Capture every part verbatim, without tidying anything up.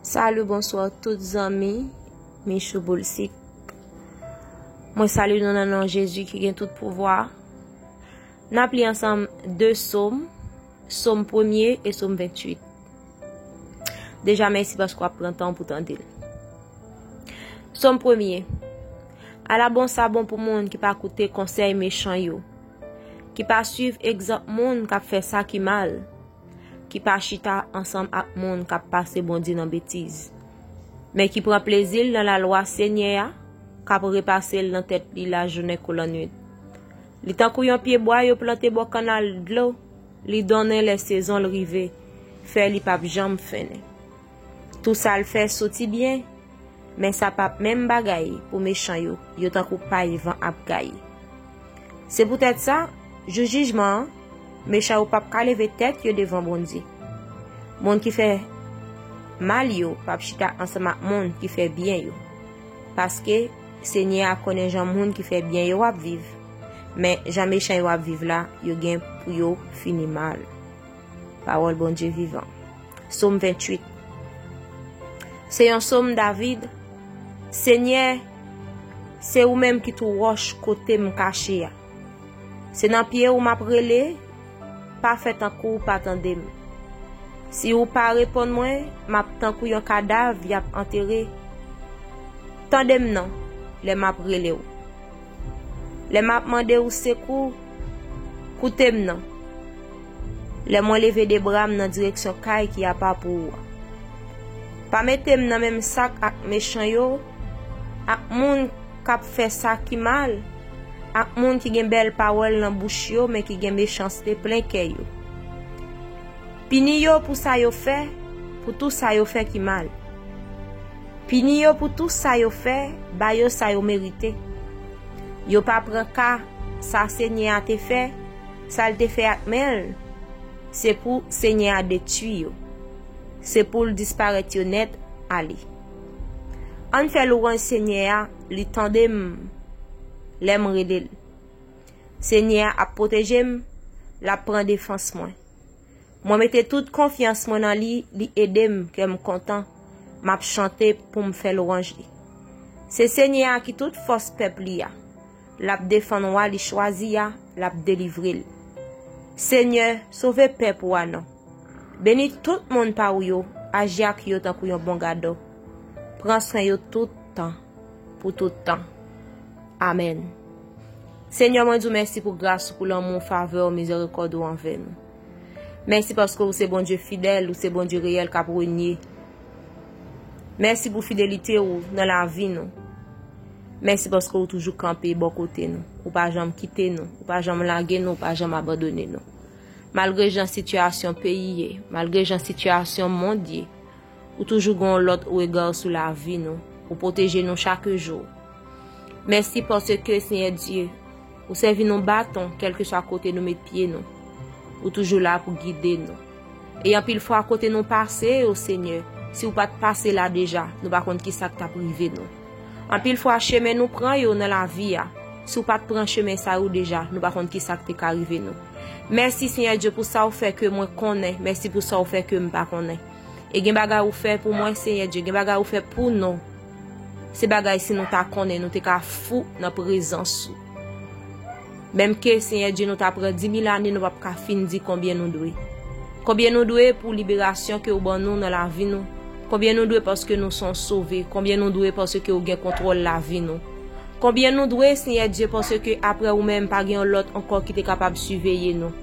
Salut, bonsoir tout zanmi Michou Boulsik. Mwen salye nou nan non Jezi ki gen tout pouvwa. N ap li ansanm de Sòm, Sòm premye e Sòm venntuit. Deja, mèsi paske w ap pran tan pou tande l. Sòm premye. Ala bon sa bon pou moun ki pa koute konsèy mechan yo, ki pa suiv egzanp moun k ap fè sa ki mal, ki pa chita ansanm ak moun k ap pase Bondye nan betiz, men ki pran plezi l nan lalwa Senyè a, k ap repase l nan tèt li lajounen kou lannwit. Li tankou yon pyebwa yo plante bò kannal dlo, li donnen lè sezon l rive, fè li p ap janm fennen. Tou sa l fè soti byen, men sa p ap menm bagay pou mechan yo, yo tankou pay van ap gaye. Se poutèt sa, jou jijman an, mechan yo p ap ka leve tèt yo devan Bondye. Moun ki fè mal yo p ap chita ansanm ak moun ki fè byen yo. Paske Senyè a konnen jan moun ki fè byen yo ap viv, men jan mechan yo ap viv la, yo gen pou yo fini mal. Pawòl Bondye vivan. Sòm venntuit. Se yon sòm David. Senyè, se ou menm ki tou wòch kote m kache a. Se nan pye w m ap rele, pa fè tankou w pa tande m. Si w pa reponn mwen, m ap tankou yon kadav y ap antere. Tande m non, lè m ap rele w. Lè m ap mande w sekou, koute m non. Lè mwen leve de bra m nan direksyon kay ki apa pou ou a. Pa mete m nan menm sak ak mechan yo, ak moun k ap fè sa ki mal, ak moun ki gen bèl pawòl nan bouch yo, men ki gen mechanste plen kè yo. Pini yo pou sa yo fè, pou tou sa yo fè ki mal. Pini yo pou tou sa yo fè, ba yo sa yo merite. Yo pa pran ka sa Senyè a te fè, sa l te fè ak men l, se pou Senyè a detwi yo. Se pou l disparèt yo nèt ale. Ann fè lwanj Senyè a, li tande m lè m rele l. Senyè a ap pwoteje m, l ap pran defans mwen. Mwen mete tout konfyans mwen nan li, li ede m, kè m kontan, m ap chante pou m fè lwanj li. Se Senyè a ki tout fòs pèp li a. L ap defann wa li chwazi a, l ap delivre l. Senyè, sove pèp ou a non. Beni tout moun pa ou yo, aji ak yo tankou yon bon gadò. Pran swen yo tout tan, pou tout tan. Amèn. Senyè, mwen di w mèsi pou gras ou, pou lanmou w, favè w, mizèrikòd ou anvè nou. Mèsi paske ou se Bondye fidèl, ou se Bondye reyèl k ap renye. Mèsi pou fidelite ou nan lavi nou. Mèsi paske ou toujou kanpe bò kote nou. Ou pa janm kite nou, ou pa janm lage nou, ou pa janm abandone nou. Malgre jan sitiyasyon peyi ye, malgre jan sitiyasyon mond ye, ou toujou gen yon lòt rega sou lavi nou. Ou pwoteje nou chak jou. Mèsi paske, Senyè Dye, ou sèvi nou baton, kèlkeswa kote nou met pye nou. Ou toujou la pou gide nou. E anpil fwa, kote nou pase yo, Senyè, si w pa t pase la deja, nou pa konn ki sa k t ap rive nou. Anpil fwa, chemen nou pran yo nan lavi a, si w pa t pran chemen sa yo deja, nou pa konn ki sa k te ka rive nou. Mèsi, Senyè Dye, pou sa w fè ke mwen konnen. Mèsi pou sa w fè ke m pa konnen. E gen bagay ou fè pou mwen, Senyè Dye, gen bagay ou fè pou nou. Se bagay si nou ta konnen, nou te ka fou nan prezans ou. Menm ke, Senyè Dye, nou ta pran dimil ane, nou p ap ka fin di konbyen nou dwe. Konbyen nou dwe pou liberasyon ke ou ban nou nan lavi nou. Konbyen nou dwe paske nou se yon sove. Konbyen nou dwe paske ou gen kontwòl lavi nou. Konbyen nou dwe, Senyè Dye, paske apre ou menm, pa gen yon lòt ankò ki te kapab siveye nou.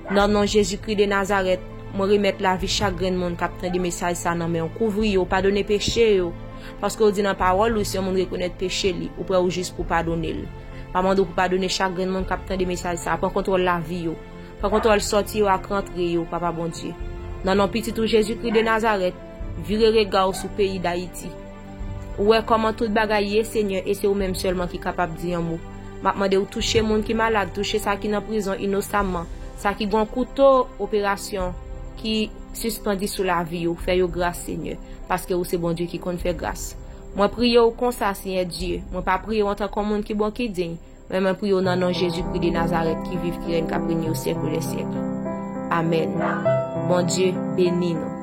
Nan non Jezikri de Nazarèt, mwen remèt lavi chak grenn moun k ap tande mesaj sa nan men w. Kouvri yo, padone peche yo, paske w di nan pawòl ou, si yon moun rekonèt peche li, ou prè ou jis pou padone l. Pa mande w pou padone chak grenn moun k ap tande mesaj sa, pran kontwòl lavi yo. Pran kontwòl sòti yo ak rantre yo, Papa Bondye. Nan non Pitit ou Jezikri de Nazarèt, vire rega w sou peyi Dayiti. Ou wè kòman tout bagay ye, Senyè, e se ou menm sèlman ki kapab di yon mo. M ap mande w touche moun ki malad, touche sa ki nan prizon inosaman, sa ki gen yon kouto operasyon ki sispann sou lavi yo. Fè yo gras, Senyè, paske ou se Bondye ki konn fè gras. Mwen priye w konsa, Senyè Dye. Mwen pa priye w antanke yon moun ki bon, ki diy, men mwen priye w nan non Jezikri de Nazarèt ki viv, ki rèn, k ap renye o syèk dè syèk. Amèn. Bondye beni nou.